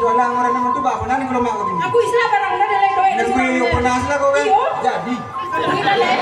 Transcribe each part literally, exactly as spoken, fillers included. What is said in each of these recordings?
Walang urang namo tu, bah, pernah ni kalau mak kau tu. Aku islah barang dah, dah lain doa. Nang gue yo pernah islah kau kan? Iyo. Jadi. Aku islah lain.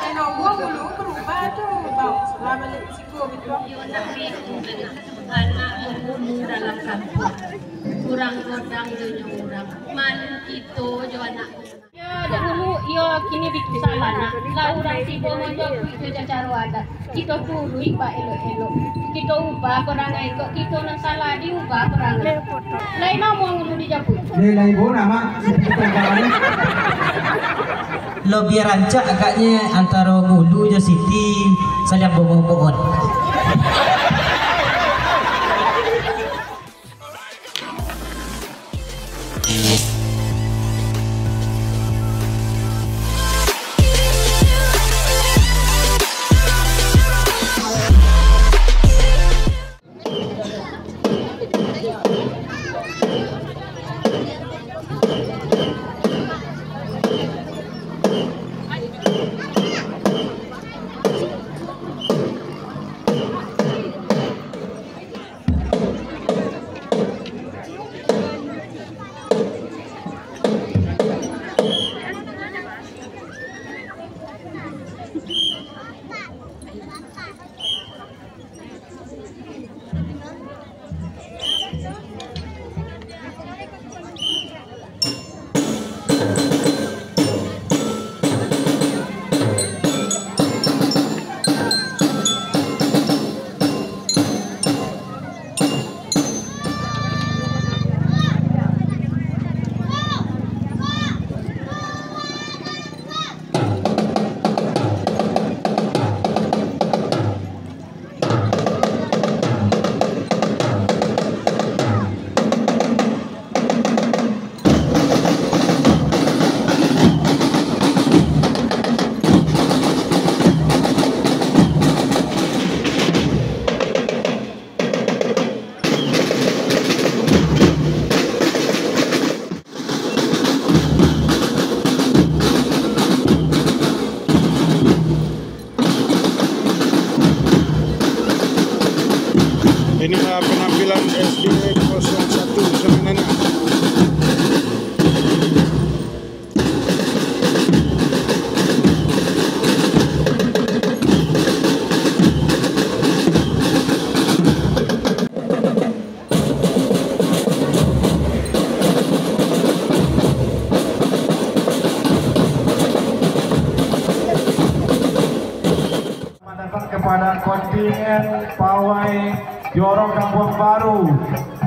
Kalau gua dulu berubah tu, bang, setelah balik Siko gitu. Yo, tapi anak berumur dalam kampung. Kurang godang jo nyo urang. Malu kito jo anak. Yo, dahulu, iyo, kini bitu salah nak. Lah urang tibo manjapuik jo cacaro adat. Kito turuik baelok-elok. Kito ubah parangai, kok kito nan salah diubah parangai. Lai namuah ngulu dijapuik. Lai, lai bona, Mak. Lobiah rancak agaknyo antaro ngulu jo Siti saliang bomoh-bomohan. Inilah penampilan S D kosong satu Seminanjak. Selamat datang kepada kontingen pawai Jorong Kampung Baru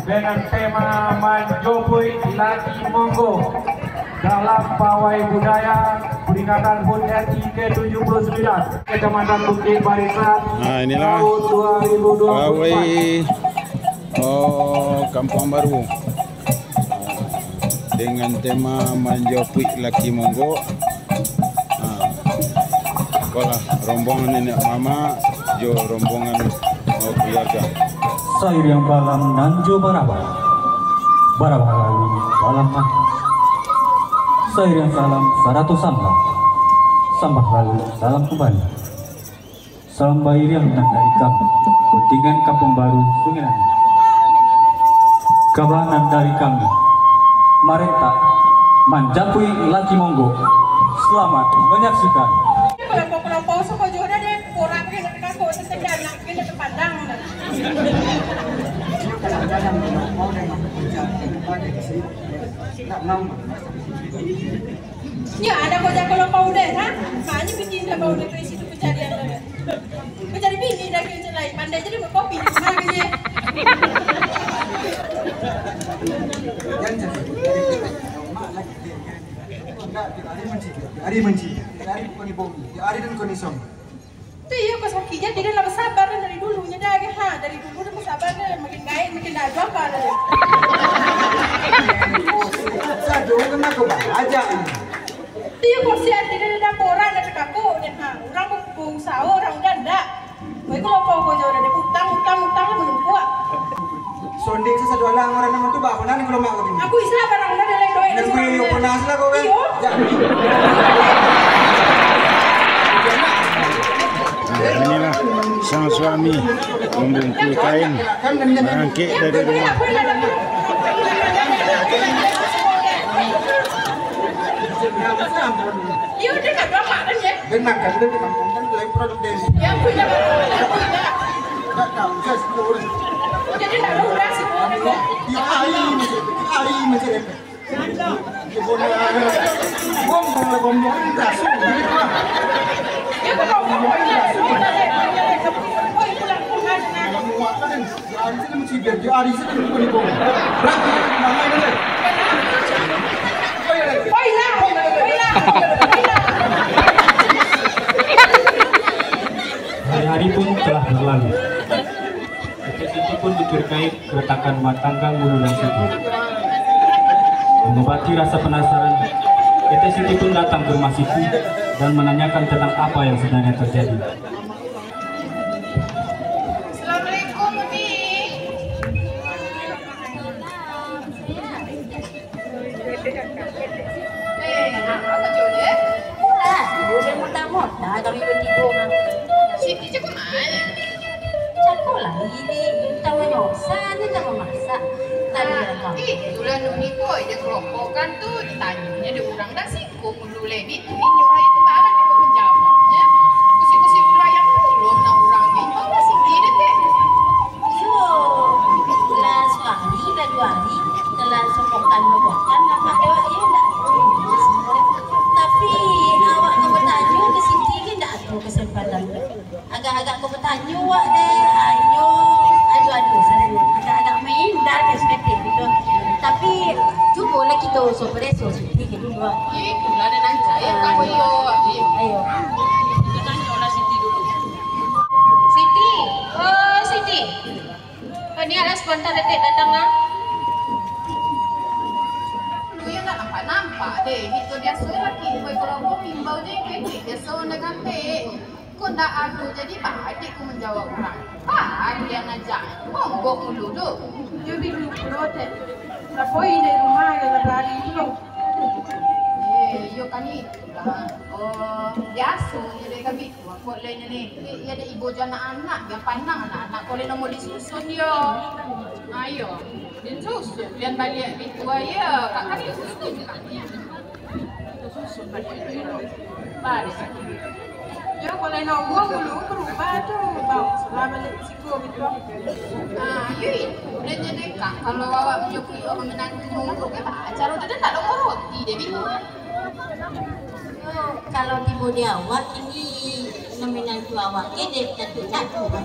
dengan tema Manjopuik Laki Monggo dalam pawai budaya peringatan HUT R I ke tujuh puluh sembilan, Kecamatan Bukit Barisan, Nah, inilah tahun dua ribu dua puluh empat. Pawai, oh, Kampung Baru. Dengan tema Manjopuik Laki Monggo. Ha. Ikolah rombongan niniak mamak jo rombongan, oh, keluarga. Sairiang salam nan jo barabah. Barabah lalu salam mah. Sairiang salam sarato sambah. Sambah lalu salam kumbali. Salam bairiang nan dari kami, kontingen Kampung Baru Sungai Nangin. Kaba nan dari kami, marentak, Manjapuik Laki Monggo. Selamat menyaksikan. Kelompok-kelompok suko juo dah deh, orang kena tekakuk, tetap dah anak kena terpandang dah. Nyo, ado ko jago lo powder, ha? Banyak bini indak powder dari situ pencarian lo. Pencari bini dah kira lain, pandai jadi buat kopi di rumah aja. Jan jadi. Mak lagi dia. Enggak, dia hari benci. Dia hari benci. Dia hari bukan ibu. Dia hari dan kondisi. Tu iyo, kok sakik je, tidak lah basabar dari dulu nyo dah, ha, dari dulu dah basabar dah, makin gaek, makin dah ajo apa dah. Sado kena kau balajar ni. Tu iyo, kok sian tidak ada laporan, ada kaku, ha, urang bu-, bu-, usaha, urang udah ndak. Kau itu lapor kau jauh dah, utang, utang, utang lah menumpuak. Sonding sasado alang urang namo tu, bah, pernah ni kalau mak kau tu. Aku islah barang dah, dah lain doa. Nang gue yo pernah islah kau kan? Iyo. Jadi. Nah, inilah sang suami membungkul kain, berangkek dari rumah. Ampun. Iyo, den nak gamak kan, yo? Den makan, den di kampuang kan, lain produk den. Yo ampun, yo ampun, yo ampun, yo. Ndak tahu, jas, turun. Jadi, ndak ada urang sih, yo? Di hari macam itu, di hari macam itu. Di bola, gombong lah, gombong, ini berasuk, gitu lah. Yo, gombong, ini berasuk. Oi, pulang, pulang, pulang. Muak kan? Hari-hari pun telah berlalu. Etek Siti pun dicurigai keretakan rumah tangga Ngulu dan Siti. Mengobati rasa penasaran, Etek Siti pun datang ke rumah Siti dan menanyakan tentang apa yang sebenarnya terjadi. Assalamualaikum, Umi. Eh, nak apa tu, deh? Murah, tu dia mudah-mudah kami bertiga, Mak. Siti cakap mana? Cakap lah, ini tahu nyosa, ni tahu masak. Tadi Ah, dah tahu. Itulah Nuni ko, dia keropokan tu, ditanyanya ada urang dah sih. Ko Ngulu leh, Bit. Inyo aja tu barang nyo manjawabnyo. Kusik-kusik pulo ayam pulo nan urang, Bit. Tahu lah sendiri deh, Bit. Iyo. Lah sahari, lah duo hari, lah sopokan-sopokan, nampak dewek iyo ndak? Tapi awak ka batanyo ka Siti gin ndak ado kesempatan. Agak-agak ko batanyo wak deh, ayo, aduh, aduh, sadonyo. Agak-agak main dah ke saketek gitu. Tapi, cubolah kito sopreso Siti dulu, wak. Itulah, den nan cari, Ah. Kak Boyo. Ayo. Kita tanyolah Siti dulu. Siti, oh, Siti. Ko ni lah sabanta etek datang, ah. Lu yang ndak nampak-nampak deh. Itu biaso laki, koi kalau kau imbau je, kecek biaso ndak gampek. Ko ndak ado jadi badik ko manjawab urang. Paliang aja. Monggok Ngulu tu. Yo, Bit, pulo deh. Lapoi dari rumah, yo, lah bari tu lo. Eh, iyo kan itulah. Oh, biaso je deh, Kak Bit. Wah, kok lain ni. Eh, iyo, dek ibo jo anak-anak, yo panang anak-anak. Kok lain namo disusun yo. Ayo, disusun. Pian baliak Bit tu, ayo. Kak, kan disusun, Kak. Baris. Yo, kalau nak buang dulu, berubah tu. Bang, selama ni siko gitu. Ah, yo itu. Udah jadi kak, kalau awak menyokong orang menantu muruk, kan tak acara tu dah tak ada roti, jadi tu. Yo, kalau tibo di awak, ini nominal tu awak ke, dek, tapi tak tu, kan.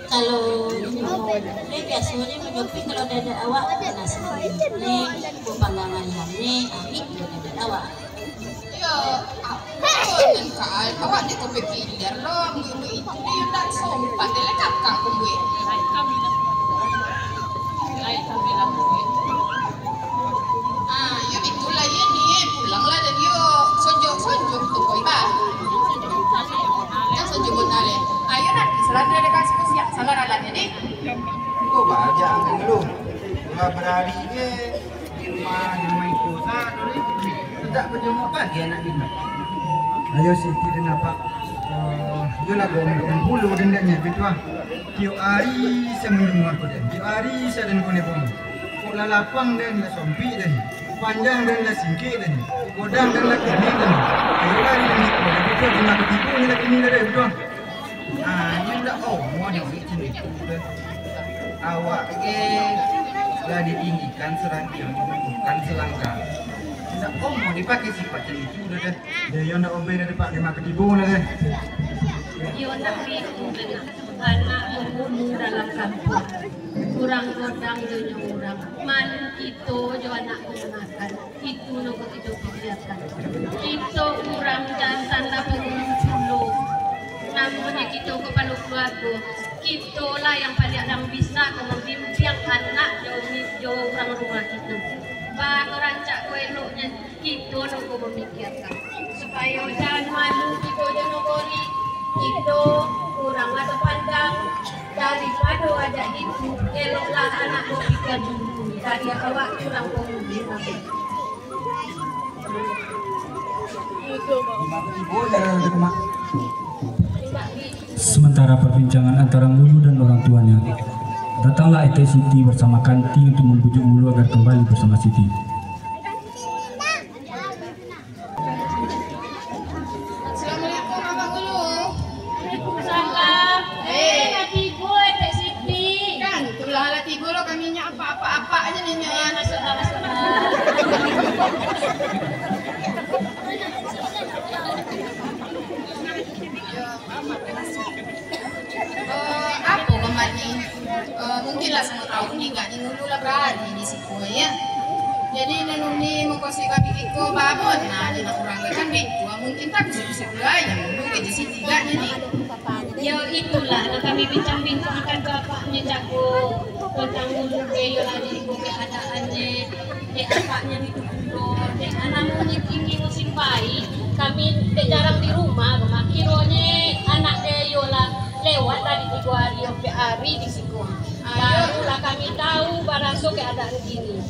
Kalau ini mau, dia biasanya menyokong kalau dadak awak, kena sendiri. Ni, bukan panggangan ni, ah, itu dadak awak. Yo, apo nan ka awak dek ko bapikian lo, ambo-ambo itu dek yo ndak sompan dek lah kakak ko buek. Ah, yo bitulah yo ni, pulanglah dari yo sonjok-sonjok tu ko iba. Kan sonjok bana le. Ayo nanti salah dia dekat siap salah alat jadi. Ko bajak angin lu. Lah barari je. Di rumah, di rumah iko sa, tu ni. Tidak bajongok pagi anak bini. Ayo Siti dan Apak. Eh, yo lah gombong pulo dendamnya, gitu ah. Tiok ari sa mandanga ko den. Tiok ari sa den ko nebong. Kok lah lapang den, lah sompik den. Panjang den, lah singkik den. Godang den, lah kini den. Ayo lah ari den iko. Lah betul, lah ketipu ni lah kini lah den, gitu ah. Ah, inyo ndak omo dibuek cando itu doh. Awak ge lah ditinggikan sarangkek, bukan salangkah. Ndak omo dipakai sipaik cando itu doh, deh. Deh, iyo ndak obe dari Pak Demak Ketibo lah, deh. Iyo ndak baitu, deh. Anak baumua dalam kampuang. Urang godang dunyo urang. Malu kito jo anak kamanakan. Itu nan kito pikiakan. Kito urang jantan lah pangulu pulo. Namunnyo kito kapalo kaluargo, kito lah yang paliang nan bisa ka mambimbiang anak jo, jo urang rumah kito. Baa ko rancak ko eloknyo, kito nan ka mamikiakan. Supayo jan malu kito jo nagori, kito urang lah tapandang. Daripado adat itu, eloklah anak bapikia dulu, dari awak urang pangulu. Sementara perbincangan antara Ngulu dan orang tuanya, datanglah Etek Siti bersama Kanti untuk membujuk Ngulu agar kembali bersama Siti. Eh, apo kambali? Eh, mungkin lah samo tahu ni, gak ni ngulu lah barari di siko, ya. Jadi, nan uni mukasuik kami iko, babon lah, ado nak urang kan, baitu, mungkin tak bisa-bisa pulo, ya, ngulu ke di siko, gak ni. Yo, itulah, nan kami bincang-bincangkan ka apaknyo jago, tantang ngulu ke, yo lah, di iko keadaannyo. Dek apaknyo itu pulo, dek namonyo kini musim pai, kami dek jarang di rumah, rumah kironyo anak dek iyo lah lewat dari tigo hari, ompek hari di siko. Barulah kami tahu baraso keadaan kini.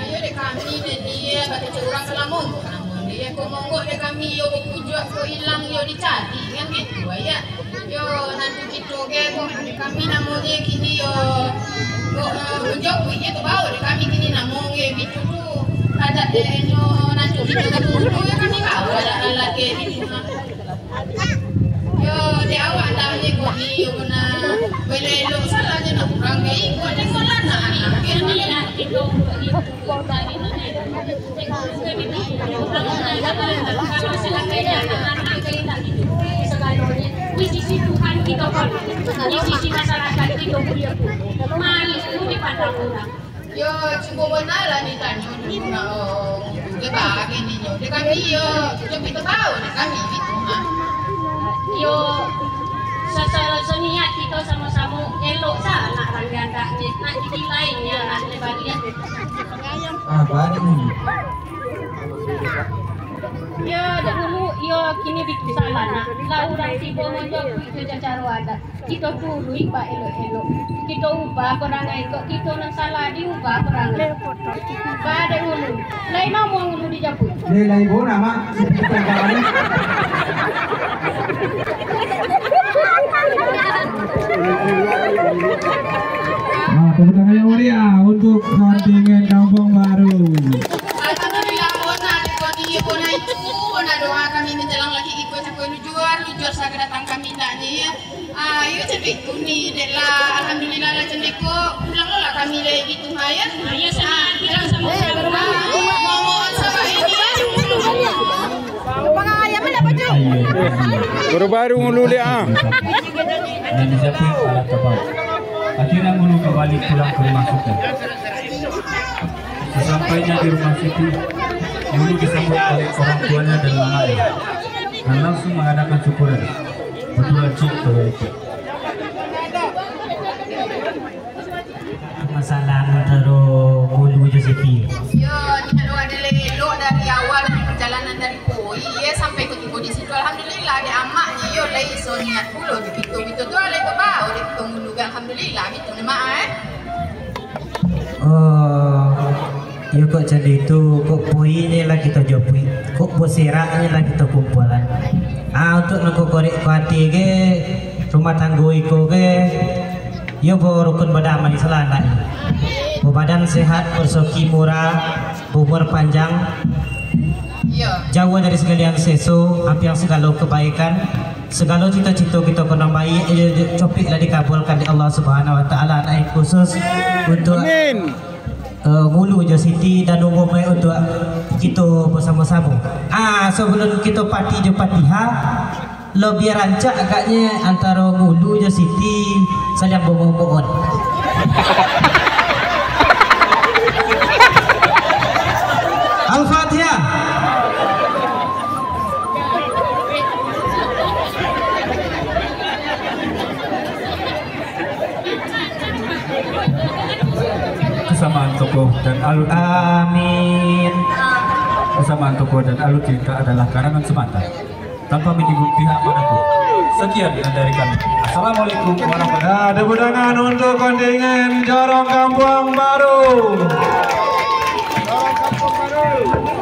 Ayo dek kami, dek dia, bakecek urang salamo, salamo dia, kok monggok dek kami, iyo bapujuak, kok ilang, iyo dicari, kan gitu, ayah. Yo, nanti kito ge, kok kami namonyo kini yo, kok, eh, manjapuik je tu bau dek kami kini namo ge, bitu tu. Adat dek nyo, nanti kito tu, tu yo kami bau adat-adat ge bitu nah. Yo, dek awak dah je kok ni, yo, bana. Elok-elok salah je nak urang ge, kok tengok lah nak anak ge. Inilah kito. Di sisi Tuhan kito pun, di sisi masyarakat kito pun, mari dulu dipandang urang. Yo, cubo bana lah ditanyo dulu nak, oh, dia bagi ni nyo. Dia kami yo, dia pintu tahu dia kami gitu, ha. Yo, secara seniat kito samo-samo elok sa nak rangga andak ni, nak gigi lain yo, nak dia bagi. Ah, balik ni. Yo, dahulu, yo, kini bitu salah nak. Lah urang tibo manjapuik jo cacaro adat. Kito turuik baelok-elok. Kito ubah parangai, kok kito nan salah diubah parangai. Ba dahulu. Lai namuah ngulu dijapuik. Lai, lai bona, Mak. Ah, tepuk tangan yang meriah untuk kontingen Kampung Baru. Alhamdulillah, bona, dek koni, bona itu, bona doa kami menjelang lagi ikut cakup lujur, lujur sagala datang kami ndaknya, ya. Ah, iyo, candai itu ni, dek lah. Alhamdulillah lah, candai ko. Pulang lo lah kami lai gitu, ha, ya. Ah, iyo, senang. Ah, kita sama-sama. Ah, mohon sabar ini, ya. Baru-baru ngulu liak, ah. Nan dijapuik alah tabau. Akhirnya ngulu kambali pulang ka rumah Siti. Sasampainya di rumah Siti, ngulu disambuik oleh urang tuanyo dan mamaknyo, nan langsuang mangadakan syukuran. Batua ciek tu bariko. Masalah antaro ngulu jo Siti. Yo, indak ado elok dari awal, dari pajalanan dari Poi, yo, sampai ka tibo di situ. Alhamdulillah, dek amaknyo, yo, lai iso niat pulo, dek kito, kito tu alai babao, dek kito ngulu, alhamdulillah, gitu, Mak, eh. Oh, iyo kok cando itu, kok Poi nyo lah kito japuik, kok Boserak nyo lah kito kumpuakan. Ah, untuak nan kokorek ko ati ge, rumah tanggo iko ge, iyo barukun badamai salah anaknyo. Babadan sehat, barasaki murah, baumua panjang, jauah dari sagalo nan seso, ampiang sagalo kabaikan, sagalo cito-cito kito ko nan baiak, eh, copik lah dikabulkan dek Allah Subhanahu Wa Taala. Nah, khusus untuak, eh, ngulu jo Siti dan umum baik untuak kito basamo-samo. Ah, sabalum kito pati jo Patihah, labiah rancak agaknyo antaro ngulu jo Siti saliang bamomoan. Al-Fatihah. Kasamaan tokoh dan alur cerita. Amin. Kasamaan tokoh dan alur cerita adalah karangan semata, tanpa menyinggung pihak manapun. Sekian dari kami. Assalamualaikum warahmatullahi wabarakatuh. Nah, tepuk tangan untuk kontingen Jorong Kampung Baru. Jorong Kampung Baru.